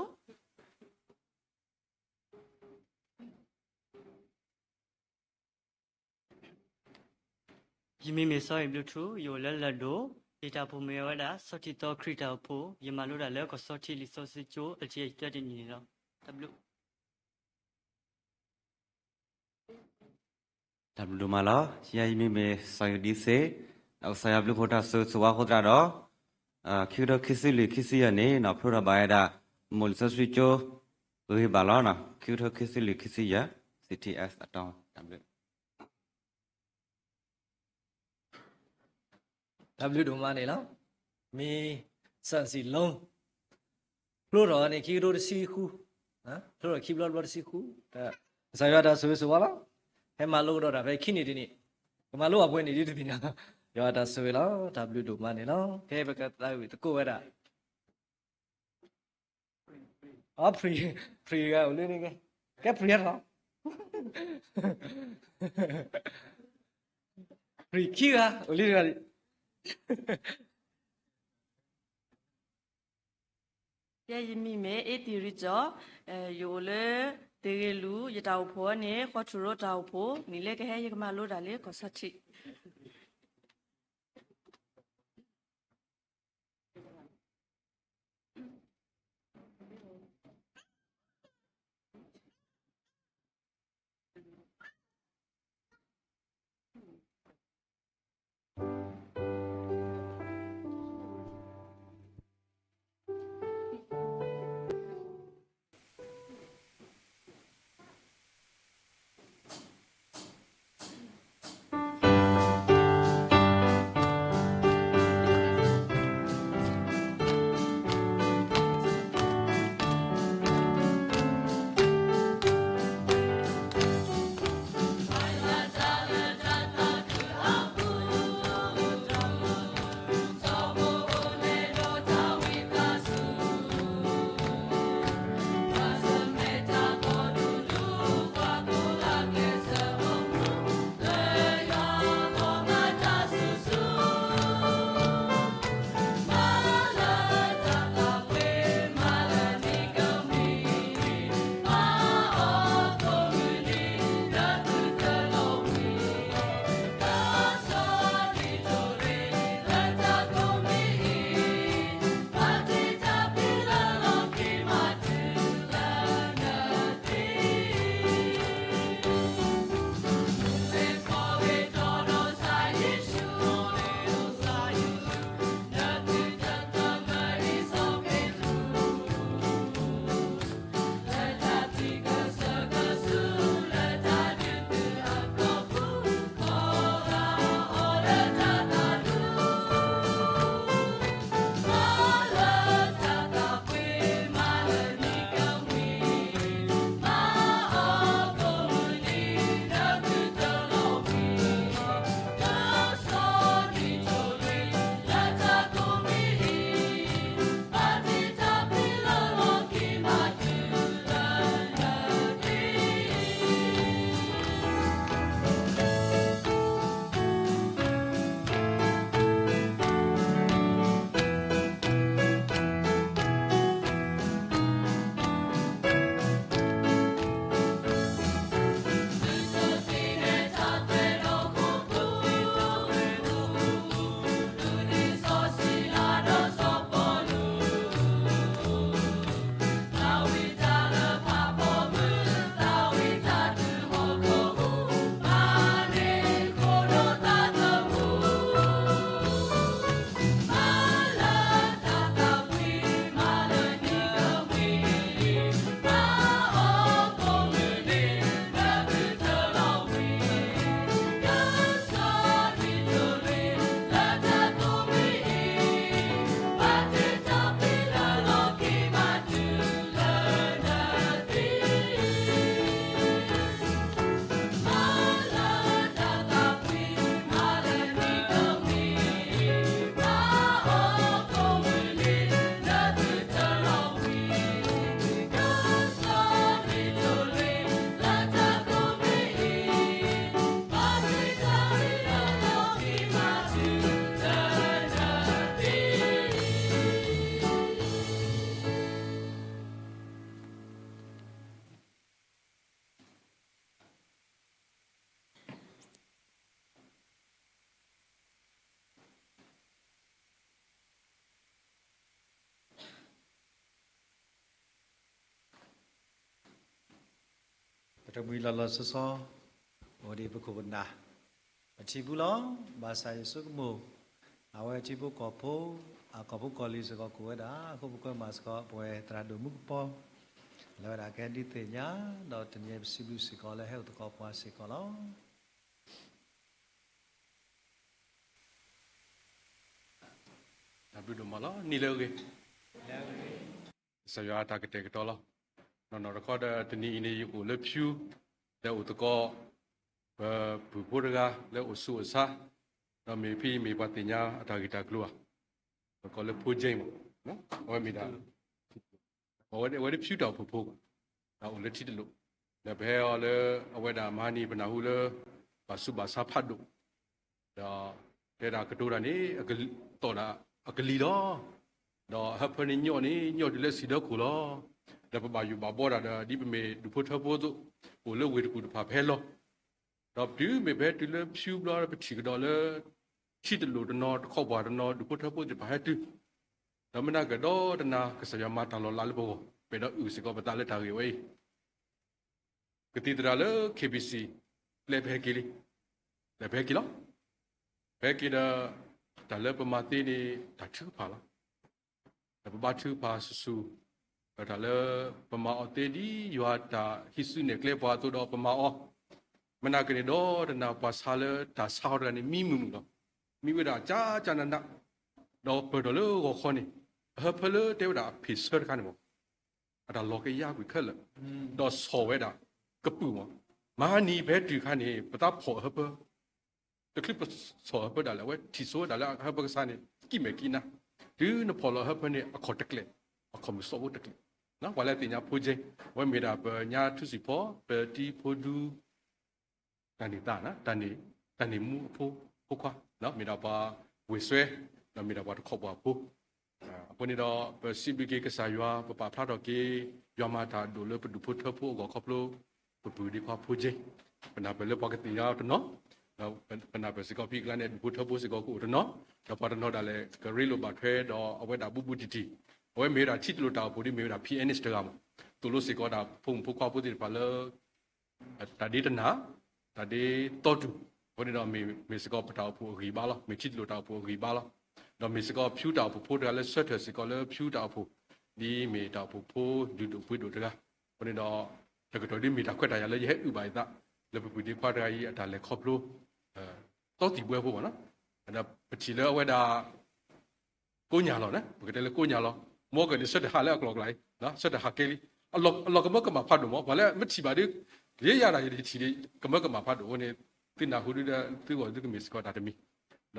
ယမံၤမ့ၢ်စီၤအ့ၣ်ဘျုးထူ, ယအိၣ်လၢလၢၢ်ဒိၣ်, ယတၢ်အိၣ်ဖှိၣ်မ့ၢ်ဝဲဒၣ် စီၤထံသီခရံာ်တၢ်အိၣ်ဖှိၣ်, ယမၤလိတၢ်လၢကီၢ်စီထံလံာ်စီဆှံကၠိ အထံၣ်သၢတနံၣ်န့ၣ်လီၤ. တၢ်ဘျုး တၢ်ဘျုးဒိၣ်မးလီၤ. ယဲယမံၤမ့ၢ်စီၤယိၤဒံသ့, ဒီးကစၢ်ယွၤဘျုးဖှိၣ်တၢ်ဆိၣ်ဂ့ၤဆိၣ်ဝါအဃိသတးဒီး ခံကထိခံဆံလွံၢ်ခံဆံယဲၢ်န့ၣ် ဖျိထီၣ်ဘၣ်ဝဲဒၣ် မိၢ်လံာ်စီဆှံကၠိ ဂ့ၤဘၣ်လီၤ. ခံကထိခံဆံလွံၢ်ခံဆံယဲၢ် CTS အတီၤ တၢ်ဘျုး တၢ်ဘျုးဒိၣ်မးန့ၣ်လီၤ. မ့ၢ် စၣ်စံၣ်လိ ဖျိထီၣ်န့ၣ် ခံကထိတဆံဃု, ဖျိထီၣ်ခံဘျီတဘျီတဆံဃု, ကစၢ်ယွၤတၢ်ဆိၣ်ဂ့ၤဆိၣ်ဝါလီၤ. ဟဲမၤလိကဒီးတၢ်ဖဲခံနံၣ်တနံၣ်, ကမၤလိအပှဲၤနံၣ်ဒ်တသ့ၣ်ညါ, ယွၤတၢ်ဆိၣ်ဂ့ၤလီၤ. တၢ်ဘျုးဒိၣ်မးန့ၣ်လီၤ. ဖဲပကသးဝံၣ်သကိးဝဲဒၣ် အ free, free ဂၤအိၣ်လၢန့ၣ်ကဲ, ကဲ free ဟဲထီၣ်, free ခံဂၤအိၣ်လၢန့ၣ်ဂၤ, ယဲယမံၤမ့ၢ် အ့တံၢ်ရံကၠီ, ယအိၣ်လၢတဂ့ၤလူၤ, ယတၢ်အိၣ်ဖှိၣ်န့ၣ် ဃီထူၣ်ရိတၢ်အိၣ်ဖှိၣ်, နံၣ်လၢကဟဲယကမၤလိတၢ်လၢကီၢ်စီထံး တမှံၤလီၤလီၤဆီဆီ အိၣ်ဒံးပခိၣ်ပနၢ် ပထံပူၤလီၤ. ဘၣ်ဆၣ်ယဆိကမိၣ် အဝဲထံဖိကီၢ်ဖိ အကီၢ်ဖိကီၢ်လံၤစ့ၢ်ကီးကိးဝဲဒၣ် အဃိပကွဲမးစ့ၢ်ကီး ပဝဲသရၣ်ဒိၣ်မူကပီၤ လၢဝဲဒၣ်ကဟဲဒုးသ့ၣ်ညါ ဒီးတနံၤအံၤပစံးဘျုးစ့ၢ်ကီးလၢဟဲအိၣ်သကိးပှၤစ့ၢ်ကီးလီၤ. တၢ်ဘျုးဒိၣ်မးလီၤ. နံၤလၢအဂ့ၤ, ကစၢ်ယွၤအတၢ်ကတဲာ်ကတီၤလီၤ. နီၢ်နီၢ်တခီဒီး တနံၤအံၤန့ၣ် ယအိၣ်လၢဖၠူ လၢအိၣ်သကိး ပပုၢ်ဖိတဂၤလၢအိၣ်ဆူးအိၣ်ဆါ, ဒီးမ့ၢ်ဖဲအံၤမ့ၢ်ပှၤသ့ၣ်ညါအတၢ်ဂ့ၢ်တၢ်ကျိၤဧါ, ပကိးလၢဖိကၠ့မး, အဝဲမ့ၢ်ဒၣ် အဝဲဒၣ်ဖၠူတၢ်အိၣ်ဖှိၣ်ဖိ, ဒီးအိၣ်လၢထံတလိၣ်, ဒီးပဟဲအီၤလၢအဝဲဒၣ်မဟါနံၤ ပနၢ်ဟူလၢ ဘၣ်ဆူးဘၣ်ဆါဖးဒိၣ်, ဒီးတဲဒၣ်ကတိၤတၢ်န့ၣ် သီၣ်ဒၣ်အကလံၤလီၤ. ဒီးအဟၢဖၢန့ၣ်ညီန့ၣ် ညီတုၤလၢစံးဒၢခိၣ်လီၤ. ဒီးပဘၣ်ယိၣ်ဘၣ်ဘှီတၢ်ဒီး ဒ်ပမ့ၢ်ဒူၣ်ဖိထၢဖိအသိး အိၣ်လၢဝ့ၢ်တကူၣ်တဖၣ်ပဟဲလီၤ. ဒီးတုၤမ့ၢ်ပဟဲတုၤလၢဖၠူဘျီ ပထံၣ်ကဒီးလၢ ထံတလိၣ်တနီၤ တခီပှၤတနီၤ ဒူၣ်ဖိထၢဖိသ့ၣ်တဖၣ်ဟဲတုၤ, ဒီးမ့ၢ်နၢ်ကဒီးတနၤ ကစၢ်ယွၤမၤတၢ်လီၤလးလၢပဂီၢ် ပအဲၣ်ဒိးအုၣ်စ့ၢ်ကီးပသးလၢတၢ်ဂ့ၢ်ဝဲအံၤ ကသံၣ်သရၣ်လၢ ခ့ဘံၣ်စံၣ် ပျဲပဟဲက့ၤလံ, ပျဲပဟဲက့ၤလီၤ. ပဟဲက့ၤဒီး တၢ်လၢပမၤသ့န့ၣ် တၢ်ထုကဖၣ်လီၤ. ဒီးပဘါထုကဖၣ်ဆူၣ်ဆူၣ်, ဒီးတၢ်လၢပမၤအီၤသ့ဒ်ယွၤတၢ်ဟံးစုနဲၣ်ကျဲပှၤအသိးဒီးပမၤအီၤ, မ့ၢ်နၢ်ကန့ၣ်ဒီးတနၤပှၤဆါလၢတၢ်ဆါဟီတဂၤန့ၣ် မံမုာ်မုာ်လီၤ. မံဝဲဒၣ်ကၠၢ်ကၠၢ်နးနး, ဒီးပၢၢ်ထီၣ်လၢဂီၤခီန့ၣ်, အဟၢဖၢလၢတဲဝဲဒၣ်အဖ့ၣ်ဆၢတခါန့ၣ်မး အတၢ်လီၤကယါကွံာ်ခဲလၢာ်, ဒီးဆီၣ်ဝဲဒၣ်ကပုာ်မး, မဟါနံၤဖဲတုၤခါန့ၣ် ပသးဖီၣ်အဟၢဖၢ, တချုးပဆီၣ်အဟၢဖၢဒၣ်လဲာ် အဝဲထံၣ်ဆိဝဲဒၣ်လၢအဟၢဖၢကဆါန့ၣ် ကံၣ်မဲာ်ကံၣ်နါ, တုၤနဖီၣ်လီၤအဟၢဖၢန့ၣ် အခီၣ်တကျဲၤ, အခီၣ်မုၢ်စီၣ်ဖိတကျဲၤ, ပှၤလၢသ့ၣ်ညါဖိကၠ့, အဝဲမ့ၢ်ဒၣ်ပညါထူစံၣ်ဖီ ပတံၤဖိဒူ တၢ်န့ၢ်သါ, တၢ်န့ၢ်မူအဖိ ဖိခွါ, မ့ၢ်ဒၣ်ပှၤဝ့ၢ်စွဲ, ဒီးမ့ၢ်ဒၣ်ပှၤတခီပှၤဖိ, အဃိန့ၣ်ဒီး ပစံးဘျုးက့ၤကစၢ်ယွၤ ပပာ်ဖျါထီၣ်က့ၤ ယွၤမၤတၢ်ဒိၣ်လၢပဒူၣ်ဖိထၢဖိအဂီၢ်ခီဖျိ ပပုၢ်ဒ့ခွါဖိကၠ့, ပနၢ်ပၢၢ်လၢပှၤကသ့ၣ်ညါတနီၤ, ဒီးပနၢ်ပၢၢ်စ့ၢ်ကီးဖဲအကျါန့ၣ် ဒူၣ်ဖိထၢဖိစ့ၢ်ကီးကအိၣ်တနီၤ, ဒီးပှၤတနီၤဒၣ်လဲာ် ကရ့လိာ်ဘၣ်ထွဲဒီးအဝဲဒၣ်ဘူးဘူးတံၢ်တံၢ်, အဝဲမ့ၢ်ဝဲဒၣ်ထံတလိၣ်တၢ်အိၣ်ဖှိၣ်ဒ်မ့ၢ်ဝဲဒၣ် ဖံၣ်အဲၣ်နံၣ် တဂၤမး, သိၣ်လိစ့ၢ်ကီးဒၣ်ဖိမုၣ်ဖိခွါဖိသ့ၣ်တဖၣ်လၢ တၢ်ဒ့တနၢ်, တၢ်ဒ့တီတူၢ်, အဃိန့ၣ်ဒီးမ့ၢ်စ့ၢ်ကီးပတၢ်အိၣ်ဖှိၣ်အဂံၢ်ဘါလီၤ, မ့ၢ်ထံတလိၣ်တၢ်အိၣ်ဖှိၣ်အဂံၢ်ဘါလီၤ, ဒီးမ့ၢ်စ့ၢ်ကီးဖၠူတၢ်အိၣ်ဖှိၣ်ဖိတဂၤလၢဆၢထၢၣ်စ့ၢ်ကီးလၢဖၠူတၢ်အိၣ်ဖှိၣ်, ဒ်မ့ၢ်တၢ်အိၣ်ဖှိၣ်ဖိလုၢ်ဒိၣ်ပှ့ၤဒိၣ်တဂၤ, အဃိန့ၣ်ဒီး တကတီၢ်ဒ်မ့ၢ်တၢ်ခွဲးတၢ်ယာ်လၢယဟဲအုၣ်ဘၣ်ယသး လၢပပုၢ်ဒ့ခွါတဂၤအံၤအတၢ်လဲၤခီဖျိ တီတံၢ်ဘှဲဖိဘၣ်နီၤ, ဒီးပထံၣ်လၢအဝဲဒၣ် ကိးညါလီၤ, ပကတဲလၢကိးညါလီၤ, မ်ကန့ၣ်ဆၢတဟးလၢအကျိၤအကျဲအံၤ, ဆၢတဟးကဲလံ, အလီၢ်ကမၢကမၣ်ဖးဒိၣ်မး, ပှၤလၢမ့ၢ်ထံၣ်ဘၣ်ဒီး ယဲယၤဒၣ်ယထံၣ်ဒီး ကမၢကမၣ်ဖးဒိၣ်အဃိန့ၣ်, သုနၢ်ဟူဒုဒီးသုဂီၢ်သုကမ့ၢ်စ့ၢ်ကီးတၢ်တမံၤ, ဒီ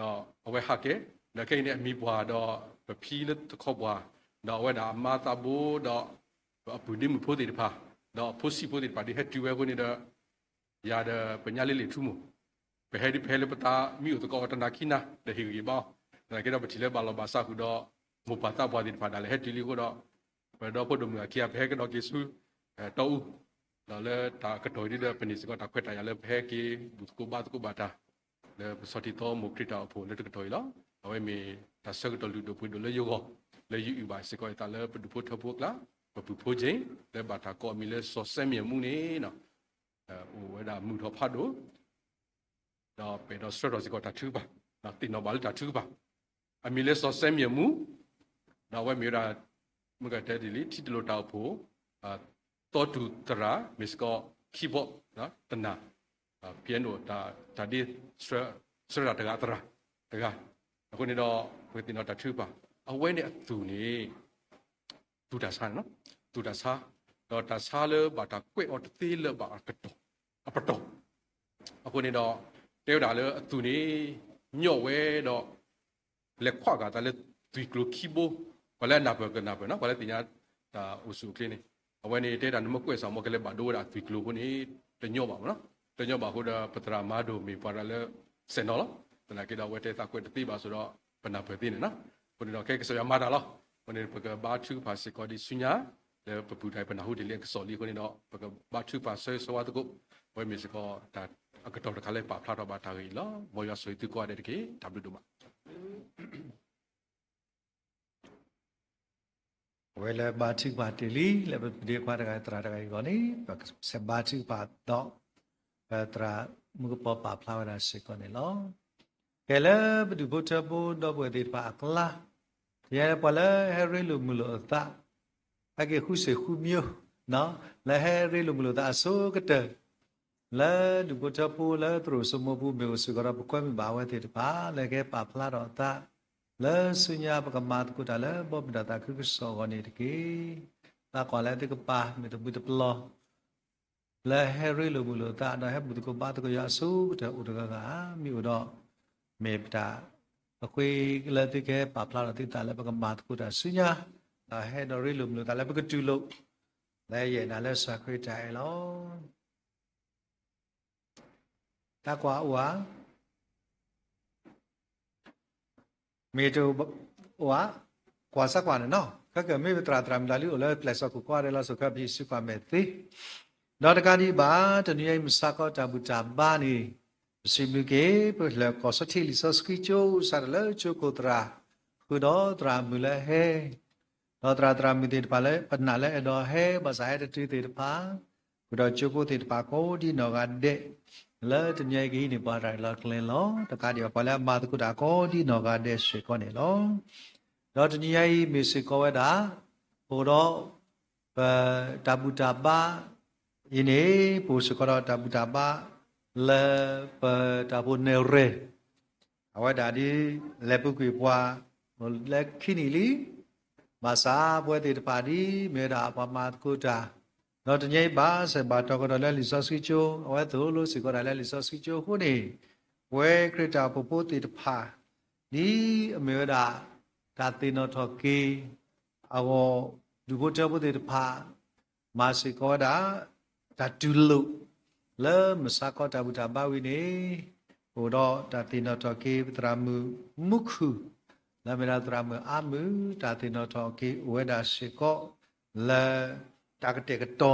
းအဝဲဟးကဲ, ဒီးခဲအံၤန့ၣ်အမံၤပှၢ်ဒီး ပဖံလၢတခီပှၤ, ဒီးအဝဲဒၣ်အမါသးဘိဒီး အပုၢ်ဒ့မုၣ်ဖိသ့ၣ်တဖၣ်, ဒီးအဖိဆံးဖိသ့ၣ်တဖၣ်ဒ်ဟဲတုၤဝဲအဃိန့ၣ်ဒီး ယၤဒီးပညါလ့လ့ၣ်ထူမိၣ်, ပဟဲဒ်ပဟဲလၢပသးမံအိၣ်သကိးတနၤခံနၤ ဒီးဟ့ၣ်ဂံၢ်ဘါအီၤ, သနာ်က့ဒီးပထံၣ်လၢဘၣ်လီၤဘၣ်စးဃုာ်ဒီး မိၢ်ပၢ်သးပှၢ်သ့ၣ်တဖၣ်ဒၣ်လဲာ်ဟဲတုၤလံအဃိဒီး ပဒီဖိဒိၣ်မုၣ်အခံဂၤ ပဟဲကဒီးက့ၤဆူ တီအူ, ဒီးလၢတၢ်ကတီၢ်အံၤဒ်ဒီး ပန့ၢ်စ့ၢ်ကီးတၢ်ခွဲးတၢ်ယာ်လၢပဟဲက့ၤဘူၣ်သကိးဘါသကိးဘၣ်တၢ် လၢပဆီၣ်တံၢ်သီမိၢ်ခရံာ်တၢ်အိၣ်ဖှိၣ်လၢတကတီၢ်အံၤလီၤ. အဝဲမ့ၢ်တၢ်ဆၢကတီၢ်လုၢ်ဒိၣ်ပှ့ၤဒိၣ်လၢယဂီၢ်, လၢယအုၣ်ဘၣ်စ့ၢ်ကီးယသးလၢပဒူၣ်ဖိထၢဖိအကျါ, ပပုၢ်ဖိကၠ့, လၢဘၣ်တၢ်ကိးအမံၤလၢစီၤစဲမံယၤမူန့ၣ် အိၣ်ဝဲဒၣ်မုာ်ထီၣ်ဖးဒိၣ်, ဒီးပအဲၣ်ဒိးဆှၢထီၣ်စ့ၢ်ကီးတၢ်ထုကဖၣ်, သ့ၣ်နီၣ်ဘၣ်လၢတၢ်ထုကဖၣ်, အမံၤလၢစီၤစဲမံယၤမူ, ဒီးအဝဲမ့ၢ်ဝဲဒၣ် မ့ၢ်ကတဲဒ်လံ ထံတလိၣ်တၢ်အိၣ်ဖှိၣ် တီတူၢ်သရၣ် မ့ၢ်စ့ၢ်ကီး keyboard တနၢ်, piano တၢ်ဒ့ ဆှၢတၢ်တဂၤသရၣ်တဂၤ, အဃိန့ၣ်ဒီး ပကသ့ၣ်နီၣ်တၢ်ထုကဖၣ်, အဝဲန့ၣ်အသူၣ်န့ၣ် သူၣ်တၢ်ဆါန့ၣ်, သူၣ်တၢ်ဆါ, ဒီးတၢ်ဆါလၢဘၣ်တၢ်ကွဲးအီၤတသ့လၢၤဘၣ်အပတီၢ်, အဃိန့ၣ်ဒီး တဲဝဲဒၣ်လၢအသူၣ်န့ၣ် ညီၣ်ဝဲဒီး လဲၤခွးဃာ်သးလၢသွံၣ်ကျိၤခံဘိ, ပှၤလၢအနၢ်ပၢၢ်ကနၢ်ပၢၢ်နီၤ, ပှၤလၢသ့ၣ်ညါတၢ်အိၣ်ဆူၣ်အိၣ်ချ့န့ၣ်, အဝဲန့ၣ်တဲဒၣ်နမ့ၢ်ကွဲးစ့ၢ်မ့ၢ် ကလဲၤဘၣ်ဒိဝဲဒၣ်အသွံၣ်ကျိၤအဃိန့ၣ် တညီဘၣ်မ့ၢ်နီၤ, တညီဘၣ်အဃိဒီး ပသရၣ်မၤဒိၣ်မ့ၢ်ပှၤတဂၤလၢစဲးနီၤလီၤ, သနာ်က့ဒီးအဝဲတဲသးကွဲးတသ့ဘၣ်အဃိဒီး ပနၢ်ပၢၢ်သ့န့ၣ်နီၤ, အဃိန့ၣ်ဒီးခဲကစၢ်ယွၤမၤတၢ်လီၤ, အဃိန့ၣ်ပကဘါထုကဖၣ်စ့ၢ်ကီးဒ်ဆူညါ, လၢပပုၢ်တၢ်အံၤပနၢ်ဟူတ့ၢ်လံအကစီၣ်လံအဃိန့ၣ်ဒီး ပကဘါထုကဖၣ်ဆၢဂ့ၤဆၢဝါသကိး, အဝဲမ့ၢ်စ့ၢ်ကီးတၢ်အကတီၢ်တခါလၢပာ်ဖျါထီၣ်ဘၣ်တၢ်ဂ့ၢ်အံၤလီၤ, မ်ယွၤဆိၣ်ဂ့ၤသုကိးဂၤဒဲးတက့ၢ်, တၢ်ဘျုးဒိၣ်မး. အဝဲလၢဘါထုကဖၣ်တ့ၢ်လံ လၢပဒ့ခွါတဂၤသရၣ်တဂၤအံၤအဂီၢ်န့ၣ် ပကဆဲးဘါထုကဖၣ်ဒီး ပသရၣ်မုၣ်ကပီၤပာ်ဖျါဝဲဒၣ်စ့ၢ်ကီးန့ၣ်လီၤ. ကဲလၢပဒူၣ်ဖိထၢဖိဒီပုၢ်ဝဲၢ်သ့ၣ်တဖၣ်အကျါ, ယဲပှၤလၢဟဲရ့လိာ်မုာ်လိာ်အသး ဟဲက့ၤဃုစ့ၢ်ဃုမျိုး, လၢဟဲရ့လိာ်မုာ်လိာ်သးအဆိကတၢၢ် လၢဒူၣ်ဖိထၢဖိလၢသရိာ်စိမိပူၤမ့ၢ်အိၣ်စ့ၢ်ကီးဒီး ပကွဲမုာ်ဘၣ်အဝဲသ့ၣ်တဖၣ် လၢကဟဲပာ်ဖျါထီၣ်အသး လၢဆူညါပကမၤသကိးတၢ်လၢဘီမုၢ်ဒီးသးခုကစီၣ်အဂီၢ်န့ၣ်တက့ၢ်. သးကွၢ်လၢသုကပၤမ့ၢ်တဘျုးတပျီ လၢဟဲရ့လိာ်မုာ်လိာ်သး ဒီးဟဲဘူၣ်သကိးဘါသကိးယွၤအဆိကတၢၢ်အိၣ်တဂၤဂၤဧါ, မ့ၢ်အိၣ်ဒီး မ့ၢ်ပတၢ် အဃိလၢသုကဟဲပာ်ဖျါထီၣ်သုသးလၢပကမၤသကိးတၢ်ဆူညါ, ဒီးဟဲဒီးရ့လိာ်မုာ်လိာ်သးလၢပကတူၢ်လိာ် လၢယဲၢ်နၤလၢစှၤခရံာ်တၢ်အဲၣ်လီၤ. တၢ်ကွၢ်အိၣ်ဧါ, မ့ၢ်တအိၣ်ဧါ, ကွၢ်စၢ်ကွၢ်န့ၣ်နီၤ, ခဲကမ့ၢ်ပသရၣ်သရၣ်မုၣ်တၢ်လုၢ်အိၣ်လၢပျဲၢ်စီၣ်ခိၣ်ကီၢ်ဒဲးလီၤ စိၤခဲဖံးစူကွၢ်မဲာ်သ့, ဒီးတကးဒံးဘၣ် တနံၤအံၤမုၢ်ဆါခီတၢ်ဘူၣ်တၢ်ဘါန့ၣ် ပစံးဘျုးက့ၤ ပလၢၢ်ကီၢ်စီထံလံာ်စီဆှံကၠိ စးထီၣ်လၢကၠိခိၣ်သရၣ် ဃုာ်ဒီးသရၣ်မုၣ်လၢဟဲ ဒီးသရၣ်သရၣ်မုၣ်သ့ၣ်တဖၣ်လၢပနာ်လၢအဲၣ်ဒိးဟဲ ဘၣ်ဆၣ်ဟဲတတုၤသ့ၣ်တဖၣ်, ဃုာ်ဒီးကၠိဖိသ့ၣ်တဖၣ်ကိးဒ်နီၢ်ဂၤဒဲး, လၢတနံၤအံၤကဟံးန့ၢ်ပှၤတၢ်ရဲၣ်လီၤကျဲၤလီၤ တကးဒံးဘၣ်ပှၤလၢအမၤသကိးတၢ်ကိးဒ်နီၢ်ဂၤဒဲးစ့ၢ်ကီးန့ၣ်လီၤ. ဒီးတနံၤအံၤမ့ၢ်စ့ၢ်ကီးဝဲဒၣ် ပအိၣ်ဒီး ပတၢ်ဘူၣ်တၢ်ဘါအံၤန့ၣ် ပအိၣ်စ့ၢ်ကီးဒီးတၢ်ဘူၣ်တၢ်ဘါ လၢပတၢ်ဖိနဲၣ်ရဲၣ် အဝဲဒၣ်ဒ်လဲၤပူၤကွံာ်ပှၤ လၢခံနံၣ်လံ, ဘၣ်ဆၣ်ပဝဲသ့ၣ်တဖၣ်ဒ်မ့ၢ်ဝဲဒၣ်ပှၤမၤသကိးတၢ်, ဒီးတနံၤအံၤဘၣ်ဆၣ်ဘၣ်တီၤကဒီးလၢလံာ်စီဆှံကၠိ အဝဲသိၣ်လိစ့ၢ်ကီးဒၣ်လၢလံာ်စီဆှံကၠိအဃိန့ၣ်, ပဝဲခရံာ်တၢ်အိၣ်ဖှိၣ်ဖိသ့ၣ်တဖၣ် ဒ်အမ့ၢ်ဝဲဒၣ် တၢ်သ့ၣ်နီၣ်ထီၣ်က့ၤ အဂီၢ် ဒူၣ်ဖိထၢဖိသ့ၣ်တဖၣ် မၤစ့ၢ်ကီးဝဲဒၣ် တၢ်တူၢ်လိာ် လၢမုၢ်ဆါခီတၢ်ဘူၣ်တၢ်ဘါဝံၤန့ၣ်, အိၣ်ဒီးတၢ်သ့ၣ်နီၣ်ထီၣ်က့ၤပသရၣ်မုၣ်မူခိၣ်, လၢမ့ၢ်ဒၣ်သရၣ်မုၣ်အါမုၢ် တၢ်သ့ၣ်နီၣ်ထီၣ်က့ၤအိၣ်ဝဲဒၣ်စ့ၢ်ကီး လၢတၢ်ကတဲာ်ကတီၤ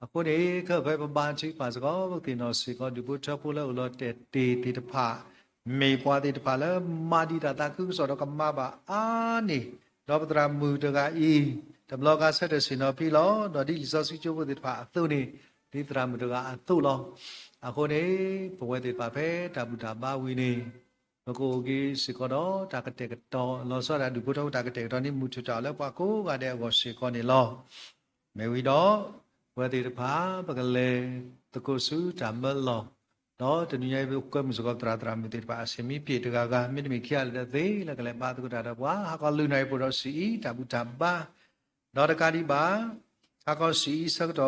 အဃိန့ၣ် ခဲဖဲပဘါထုကဖၣ်စ့ၢ်ကီး ပကသ့ၣ်နီၣ်စ့ၢ်ကီး ဒူၣ်ဖိထၢဖိလၢအိၣ်လီၤတဲာ်တ့ၢ်သ့ၣ်တဖၣ်, မ့ၢ်ပှၤသ့ၣ်တဖၣ်လၢမၤဒံးတၢ်သးခုကစီၣ်ဒီးကမၤဘၣ်အါန့ၢ်, ဒီးပသရၣ်မုၣ်တဂၤအံၤ တဘျီဂၤဆၢထၢၣ်ဆ့ၣ်နီၤဖံလီၤ. ဒီးဒ်လံာ်စီဆှံကၠိဖိသ့ၣ်တဖၣ်အသိးန့ၣ်, ဒ်သရၣ်မုၣ်တဂၤအသိးလီၤ. အဃိန့ၣ် ပဝဲသ့ၣ်တဖၣ်ဖဲတၢ်ဘူၣ်တၢ်ဘါဝံၤန့ၣ်, ပကအိၣ်က့ၤစ့ၢ်ကီးဒီးတၢ်ကတဲာ်ကတီၤ လီၤဆီဒၣ်တၢ်ဒူၣ်ဖိထၢဖိတၢ်ကတဲာ်ကတီၤန့ၣ် မုၢ်ထူၣ်တၢ်အီၤလၢပှၤကိးဂၤဒဲးအဂီၢ်စ့ၢ်ကီးန့ၣ်လီၤ. မ့ၢ်ဝံၤဒီး ပဝဲသ့ၣ်တဖၣ် ပကလဲၤသကိးဆူတၢ်မၢလီၢ်, ဒီးတနံၤညါအံၤ ပကွဲမုာ်စ့ၢ်ကီးသရၣ်သရၣ်မုၣ်သ့ၣ်တဖၣ် အဆံးမံဖံးတဂၤဂၤ မ့တမ့ၢ်ခံဂၤလၢာ်တသ့ လၢကလဲၤဘါသကိးတၢ်ဒီးပှၤ ဟါခီလွံၢ်နၣ်ရံၣ် ပအိၣ်ဒီးစံးအံၤတၢ်ဘူၣ်တၢ်ဘါ ဒီးတကးဒံးဘၣ် ဟါခီဆံးအံၤဆၢကတီၢ်ပအိၣ်စ့ၢ်ကီးဒီးတၢ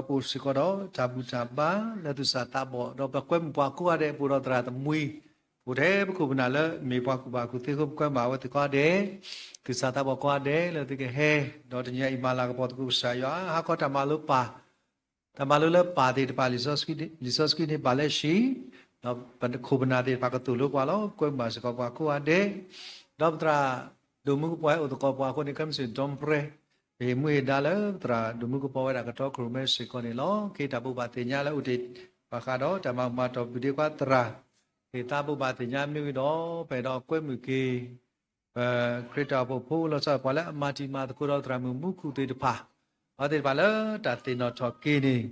်ဘူၣ်တၢ်ဘါ လၢသူၣ်စၢ်သးဘီၣ် ဒီးပကွဲမုာ်ပှၤကိးဂၤဒဲး ပအိၣ်ဒီးသရၣ်သမံ ပအိၣ်ထဲပခိၣ်ပနၢ်လၢမ့ၢ်ပှၤကူၣ်ဘၣ်ကူၣ်သ့အဃိ ပကွဲမုာ်ဘၣ်အဝဲသ့ၣ်ကိးဂၤဒဲး, သူၣ်စၢ်သးဘီၣ်ကိးဂၤဒဲးလၢသုကဟဲ, ဒီးတနံၤညါအံၤမၤလၤကပီၤသကိးကစၢ်ယွၤ ဟါခီတၢ်မၤလိပၢ် တၢ်မၤလိလၢပၢ်သ့ၣ်တဖၣ် လံာ်စီဆှံ, လံာ်စီဆှံန့ၣ်ဘၣ်လၢဟံၣ်, ဒီးပခိၣ်ပနၢ်သ့ၣ်တဖၣ်ကသိၣ်လိပှၤလီၤ. ပကွဲမုာ်ဘၣ်စ့ၢ်ကီးပှၤကိးဂၤဒဲး, ဒီးပသရၣ်ဒိၣ်မုၣ်ကပီၤဟဲအိၣ်သကိးပှၤအဃိန့ၣ် ခဲမုၢ်ဆ့ၣ် ဒီပြဲ ပဟ့ၣ်မူဟ့ၣ်ဒါလၢပသရၣ်ဒိၣ်မုၣ်ကပီၤဝဲဒၣ်ကတီခိၣ်ရိၣ်မဲစ့ၢ်ကီးန့ၣ်လီၤ. က့ၤတၢ်ဘိးဘၣ်သ့ၣ်ညါလၢအိၣ်တ့ၢ်ဘၣ်ဃးဒီးတၢ်မၤဘူၣ်မၤတီၢ်ပဒ့ခွါသရၣ်, က့ၤသးဘိးဘၣ်သ့ၣ်ညါမ့ၢ်ဝံၤဒီး ပအဲၣ်ဒိးကွဲမုာ်က့ၤ ပခရံာ်တၢ်အိၣ်ဖှိၣ်ဖိလီၤဆီဒၣ်တၢ် ပှၤလၢအမၤတံၤမၤသကိးဒီးသရၣ်မုၣ်မူခိၣ်သ့ၣ်တဖၣ်, အဝဲသ့ၣ်တဖၣ်လၢတၢ်သ့ၣ်နီၣ်ထီၣ်က့ၤန့ၣ်,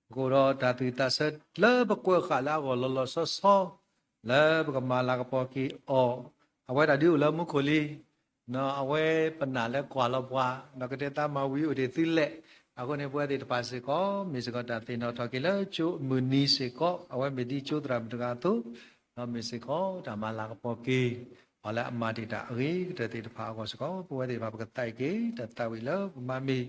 ပကအိၣ်ဒီးတၢ်သူၣ်တၢ်ဆၢလၢပကွဲးဃာ်လၢအဂီၢ်လီၤလီၤဆီဆီ, လၢပကမၤလၤကပီၤက့ၤအီၤ, အဝဲဒၣ်ဒ်အိၣ်လၢမူခိၣ်လံ အဝဲပနာ်လၢကွၢ်လီၤပှၤ, ဒီးကတဲသးမၤဝံၤအိၣ်တ့ၢ်သုလဲၣ်, အဃိန့ၣ် ပဝဲသ့ၣ်တဖၣ်စ့ၢ်ကီး မ့ၢ်စ့ၢ်ကီးတၢ်သ့ၣ်နီၣ်ထီၣ်က့ၤလၢကၠိအမုၢ်နံၤစ့ၢ်ကီး, အဝဲမ့ၢ်ဒ်ကၠိသရၣ်မုၣ်တဂၤအသိး, ဒီးမ့ၢ်စ့ၢ်ကီးတၢ်မၤလၤကပီၤက့ၤ ပှၤလၢအမၤတ့ၢ်တၢ်အဂ့ၤကတၢၢ်သ့ၣ်တဖၣ်အဂီၢ်စ့ၢ်ကီး, ပဝဲသ့ၣ်တဖၣ်ပကသးအံၤက့ၤ တၢ်သးဝံၣ်လၢပမၤမ့ၢ်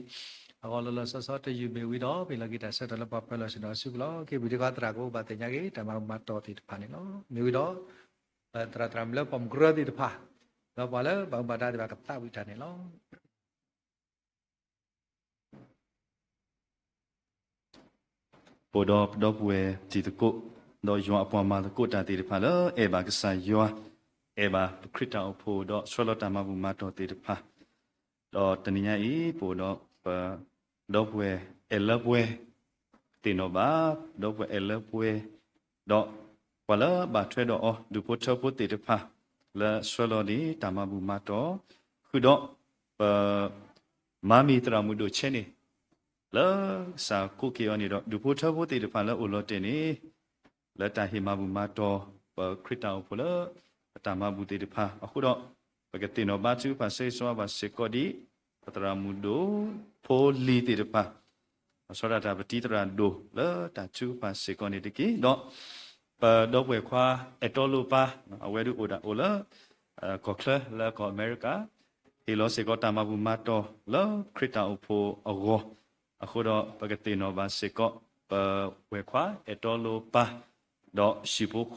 အဂီၢ်လီၤလီၤဆီဆီတယုၢ်မ့ၢ်ဝံၤဒီး ပလီၢ်က့ၤတၢ်ဆၢကတီၢ်လၢပှၤပၢၤလီၢ်ဆ့ၣ်နီၤစုပူၤလီၤ. က့ၤပဒ့ခွါသရၣ်ကဘိးဘၣ်သ့ၣ်ညါက့ၤ တၢ်မၤဘူၣ်မၤတီၢ်သ့ၣ်တဖၣ်န့ၣ်လီၤ. မ့ၢ်ဝံၤဒီး သရၣ်သရၣ်မုၣ်လၢပှၤမုၢ်ကရၢသ့ၣ်တဖၣ်, ဒီးပှၤလၢဘၣ်မူဘၣ်ဒါသ့ၣ်တဖၣ်ကသးဝံၣ်တၢ်န့ၣ်လီၤ. ပအိၣ်ဒီးပဒီပုၢ်ဝဲၢ်တံၤသကိး, ဒီးယွၤအပှၤမၤသကိးတၢ်သ့ၣ်တဖၣ်လၢအဲၣ်ဘၣ်ကစၢ်ယွၤ, အဲၣ်ဘၣ်ပခရံာ်တၢ်အိၣ်ဖှိၣ်ဒီးဆှၢလီၤတၢ်မၤဘူၣ်မၤတီၢ်သ့ၣ်တဖၣ်, ဒီးတနံၤညါအံၤ ပအိၣ်ဒီးပဒီပုၢ်ဝဲၢ်အဲၣ်လၢပှဲၤ, သ့ၣ်နီၣ်ဘၣ် ဒီပုၢ်ဝဲၢ်အဲၣ်လၢပှဲၤ, ဒီးပှၤလၢဘၣ်ထွဲဒီးအီၤ ဒူၣ်ဖိထၢဖိသ့ၣ်တဖၣ် လၢဆှၢလီၤန့ၣ် တၢ်မၤဘူၣ်မၤတီၢ်, ဃုာ်ဒီးပ မၤမ့ၢ်သရၣ်မုၣ်ဒိၣ်ဆဲန့ၣ် လၢကစၢ်ကိးက့ၤအီၤန့ၣ်ဒီး ဒူၣ်ဖိထၢဖိသ့ၣ်တဖၣ်လၢအိၣ်လီၤတဲာ်န့ၣ် လၢတၢ်ဟ့ၣ်မၤဘူၣ်မၤတီၢ် ပခရံာ်တၢ်အိၣ်ဖှိၣ်လၢ ပတၢ်မၤဘူၣ်သ့ၣ်တဖၣ်အဃိဒီး ပကသ့ၣ်နီၣ်ဘါထုကဖၣ်ဆၢဂ့ၤဆၢဝါဘၣ်စ့ၢ်ကီးဒ် ပသရၣ်မုၣ်ဒိၣ်ဖိလံၤသ့ၣ်တဖၣ် လီၤဆီဒၣ်တၢ်ပတံၤသရၣ်ဒိၣ်လၢတၢ်ထုကဖၣ်စ့ၢ်ကီးန့ၣ်တက့ၢ်. ဒီးပဒီပုၢ်ဝဲၢ်ခွါအဲၣ်တီလိပၤ အဝဲဒၣ်အိၣ်ဒၣ်အိၣ်လၢ ကီၢ်ချၢလၢကီၢ်အမဲရကၤ ဟ့ၣ်လီၤစ့ၢ်ကီးတၢ်မၤဘူၣ်မၤတီၢ်လၢခရံာ်တၢ်အိၣ်ဖှိၣ်အဂီၢ် အဃိဒီးပကသ့ၣ်နီၣ်ဘၣ်စ့ၢ်ကီး ပဝဲၢ်ခွါအဲၣ်တီလိပၤ ဒီးဟံၣ်ဖိ